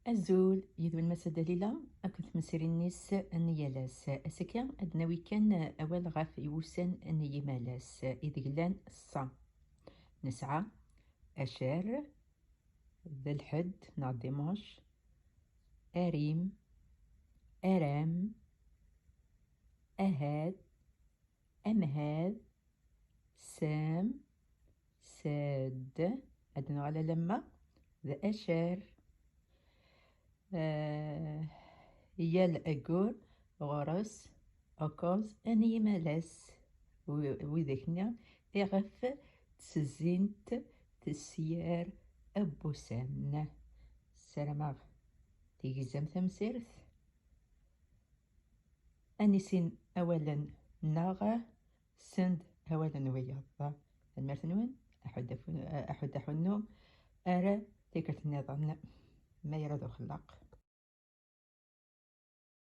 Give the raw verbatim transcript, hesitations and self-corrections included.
Azul, yid-wen Massa Dalila akked tmesrin-is n yal ass. Ass-agi ad d-nawi kan awal ɣef iwussan n yimalas ideg llan ṣṣa. Nesɛa acar, d lḥedd neɣ dimanche, arim, aram, ahad, amhad, sam, sad. Ad nuɣal alamma d acar. Eh, yal aggur ɣur-s ukkuẓ n yimalas, wi-, widak-nni iɣef ttezzint tefyar n wussan. Ssarameɣ tegzam tamsirt. Ad nissin awalen-nneɣ send awalen wiyaḍ. Tanemmirt-nwen, aḥudd aḥunnu, ara tikkelt nniḍen, ma yerad uxellaq.